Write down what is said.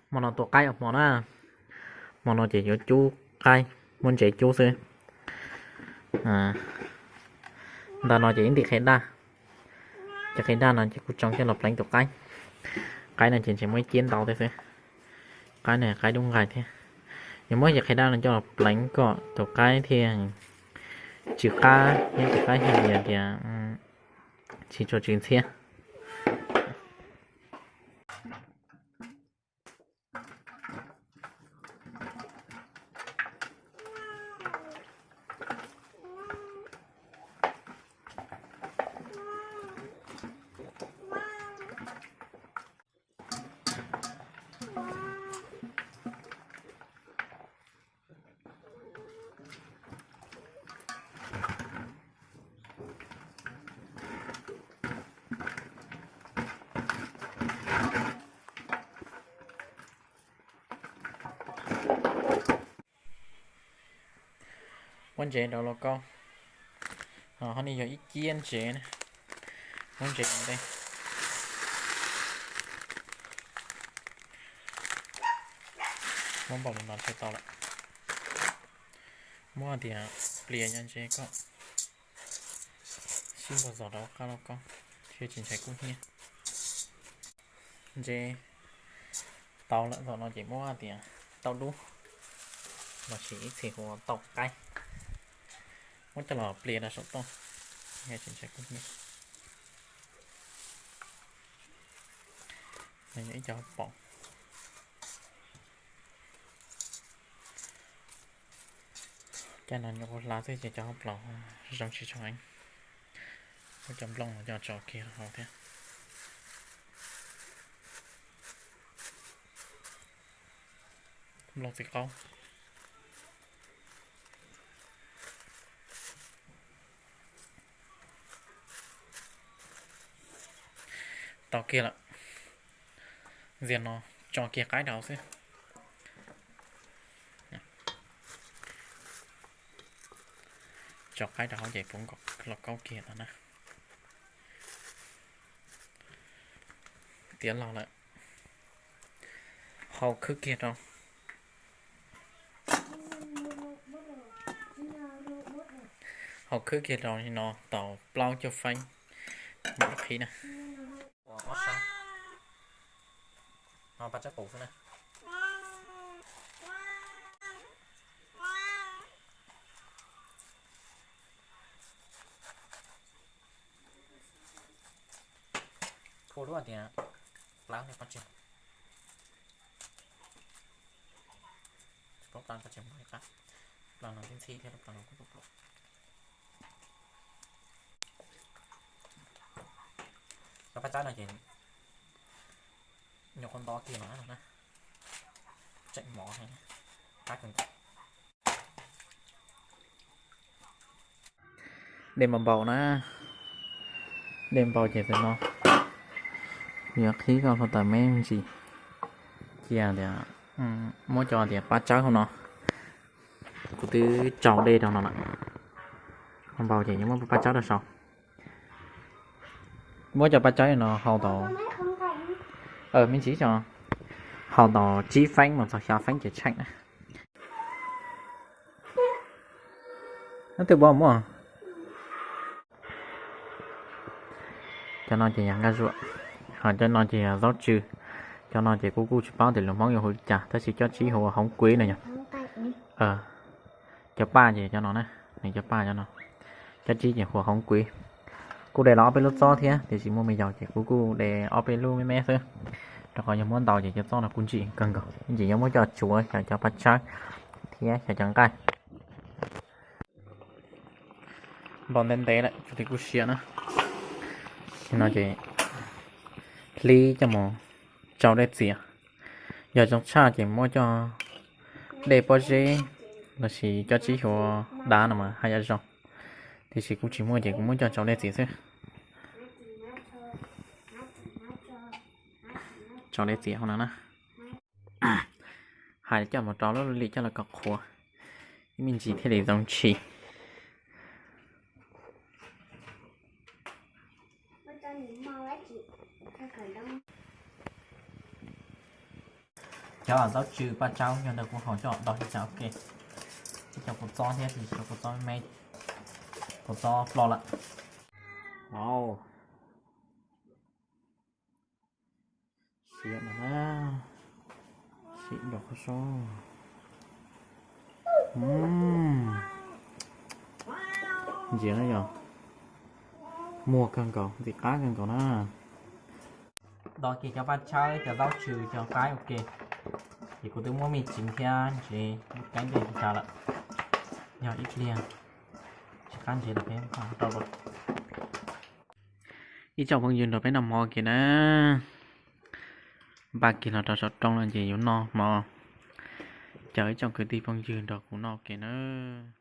Hmo no tua qaib hmo na, hmo no ces yuav cub qaib, muab ntsev cub xwb. Ntawm no ces ib ntim qhia daj, cov qhia daj no ces kuv tsoo coj los pleev tus qaib. Qaib no ces ntshe muaj ib ciab ntau thiab xwb. Qaib no qaib dub nqaij thiab. Yuav muab cov qhia daj no coj los pleev kom tus qaib thiaj tsis qab, nyob tus qaib thiaj li tias tsis tshua tsw ntxhiab. Muab ntsev rau lauj kaub, ho nej yog ib ciab ntsev na, muab ntsev ntej, muab npaum li no thiaj tau lawm. Muab tias plias nyob ntsev kom sib npog zog rau qab lauj kaub thiaj tsis ntshai kub hnyiab. Ntsev tau lawm zaum no ces muab tias tauj dub los sis ib txhia hu ua tauj qaib, muab coj los plias rau saum toj, tsis ntshai kub hnyiab. Nws yog ib co hauv paus. Cov no nyuam qhuav hlav xwb ces cov hauv paus zoo tsis tshua heev. Muab cov nplooj no coj tso kiag hauv thiab. Nplooj txiv qaub. Tau kiag lawm. Ziag no tso kiag qaib rau hauv xwb. Tso qaib rau hauv ces puv nkaus lauj kaub kiag no na. Tiav los lawm. Hau khwb kiag rau. Hau khwb kiag rau no tau plaub cuaj feeb. Mus qhib na. Ua ob sab. No paj tsawb qus xwb na. Khuv lub tias plaub ne qhov tseem, tsis paub plaub qhov tseem, plaub no tib ntxhib thiab plaub no kuj pluam. Cov paj tsawb no ces nyuam qhuav nto kiag no na, tseem mov heev, qab kawg nkaus. Dej npau npau na, dej npau ces tam no yuav qhib koj hluav taws me ntsis, cia tias muab cov tias paj tsawb hauv no, kuv twb tsau dej rau no lawm, npau ces yuav muab paj tsawb rau saud. Muab cov paj tsawb no hau tau, me ntsis tso, hau tau tsib feeb mus txog xya feeb ces tsheej na. Twb pom muaj. Cov no ces yog nkaj zuam, ho cov no ces yog zaub tsw. Cov no ces kuv kuj tsis paub tias lus Hmoob yuav hu li cas, tab sis cov tsib hu ua hoov kuiv no yog. Cov paj ces cov no na, nws cov paj cov no. Cov tsib ces hu ua hoov kuiv. Kuj de los ob peb lub txob thiab, tiam sis muaj me yaus ces kuv kuj de ob peb lub me me xwb, rau qhov yog muab ntau ces cov txob no kuj ntsim kawg nkaus, ntsim yuav muab coj tsuav xyaw cov paj tsawb thiab xyaw cov nqaij. Npau ntev ntev lawm, kuv twb kuj siav na. No ces hlib coj mus tsau dej txias. Yog zoo tshaj ces muab coj dej pob zeb lossis cov tsib huav dav no mas haj yam zoo. Tiam sis kuv tsis muaj ces kuv muab coj tsau dej txias xwb. Tsau dej txias hauv no na. Hais coj mus rau lub lim coj los kom qhuav, ib me ntsis thiaj li zoo ntshis. Cov Cov zaub tsw paj tsawb yog ntawm kuv haus coj do li cas ua ke. Ib co kua txob thiab tab sis cov kua txob me, kua txob ploj lawm. Wow, siav no na, sim nrog qhov so. Ntsia na yog, muag kawg nkaus, ntxim qab kawg nkaus na. Do kiag cov paj tsawb, cov zaub tsw, cov qaib ua ke, ces kuv twb muab me tsiv thiab ntsev lub kaib ntej li cas lawm. Yog ib pliag tsis qab ntsev los peb rau dua. Ib tsoom phooj ywg nrog peb noj hmo ua ke na. Npaj kiag los rau saum rooj no ces yuav noj hmo. Caw ib tsoom kwv tij phooj ywg nrog kuv noj ua ke nawb.